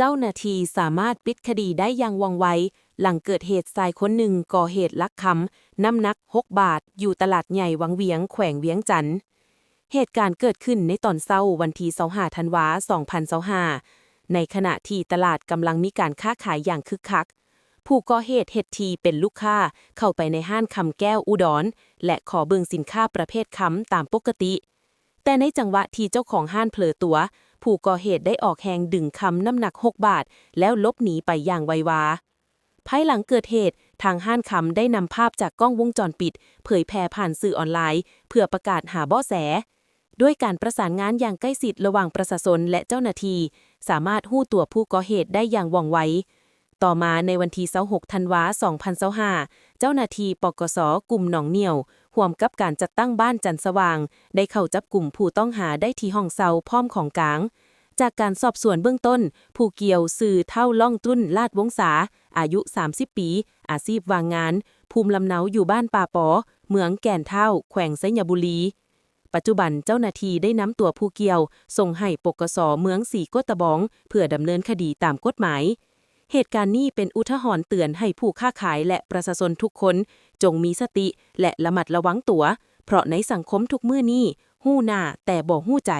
ເຈົ້າໜ້າທີ່ສາມາດປິດຄະດີໄດ້ຢ່າງວ່ອງໄວ ຫຼັງເກີດເຫດຊາຍຄົນໜຶ່ງກໍ່ເຫດລັກຄຳນ້ຳໜັກຫົກບາດ ຢູ່ຕະຫຼາດໃຫຍ່ວັງວຽງ ແຂວງວຽງຈັນ. ເຫດການເກີດຂຶ້ນໃນຕອນເຊົ້າວັນທີຊາວຫ້າ ທັນວາ ສອງພັນຊາວຫ້າ ໃນຂະນະທີ່ຕະຫຼາດກຳລັງມີການຄ້າຂາຍຢ່າງຄຶກຄັກ. ຜູ້ກໍ່ເຫດເຮັດທີ່ເປັນລູກຄ້າເຂົ້າໄປໃນຮ້ານຄຳແກ້ວອຸດອນ ແລະ ຂໍເບິ່ງສິນຄ້າປະເພດຄຳຕາມປົກກະຕິ. ແຕ່ໃນຈັງຫວະທີ່ເຈົ້າຂອງຮ້ານເຜີຕົວ, ຜູ້ກໍ່ເຫດໄດ້ອອກແຮງດຶງຄຳນ້ຳໜັກຫົກບາດ ແລ້ວຫຼົບໜີໄປຢ່າງໄວວາ. ພາຍຫຼັງເກີດເຫດ, ທາງຮ້ານຄຳໄດ້ນຳພາບຈາກກ້ອງວົງຈອນປິດເຜີຍແຜ່ຜ່ານສື່ອອນລາຍ ເພື່ອປະກາດຫາເບາະແສ. ດ້ວຍການປະສານງານຢ່າງໃກ້ຊິດລະຫວ່າງປະຊາຊົນ ແລະ ເຈົ້າໜ້າທີ່, ສາມາດຮູ້ຕົວຜູ້ກໍ່ເຫດໄດ້ຢ່າງວ່ອງໄວ. ຕໍ່ມາໃນວັນທີຊາວຫົກ ທັນວາ ສອງພັນຊາວຫ້າ ເຈົ້າໜ້າທີ່ ປກສ ກຸ່ມໜອງໜ້ຽວ ຮ່ວມກັບການຈັດຕັ້ງບ້ານຈັນສະຫວ່າງ ໄດ້ເຂົ້າຈັບກຸມຜູ້ຕ້ອງຫາໄດ້ທີ່ຫ້ອງເຊົ່າພ້ອມຂອງກາງ. ຈາກການສອບສວນເບື້ອງຕົ້ນ, ຜູ້ກ່ຽວຊື່ທ້າວ ລ້ອງ ຕຸ້ນ ລາດວົງສາ, ອາຍຸສາມສິບປີ, ອາຊີບວ່າງງານ, ພູມລຳເນົາຢູ່ບ້ານປ່າປໍ, ເມືອງແກ່ນທ້າວ, ແຂວງໄຊຍະບູລີ. ປັດຈຸບັນເຈົ້າໜ້າທີ່ໄດ້ນຳຕົວຜູ້ກ່ຽວສົ່ງໃຫ້ ປກສ ເມືອງສີໂຄດຕະບອງ ເພື່ອດຳເນີນຄະດີຕາມກົດໝາຍ. ເຫດການນີ້ເປັນອຸທາຫອນເຕືອນໃຫ້ຜູ້ຄ້າຂາຍ ແລະ ປະຊາຊົນທຸກຄົນ ຈົ່ງມີສະຕິ ແລະ ລະມັດລະວັງຕົວ, ເພາະໃນສັງຄົມທຸກມື້ນີ້, ຮູ້ໜ້າແຕ່ບໍ່ຮູ້ໃຈ.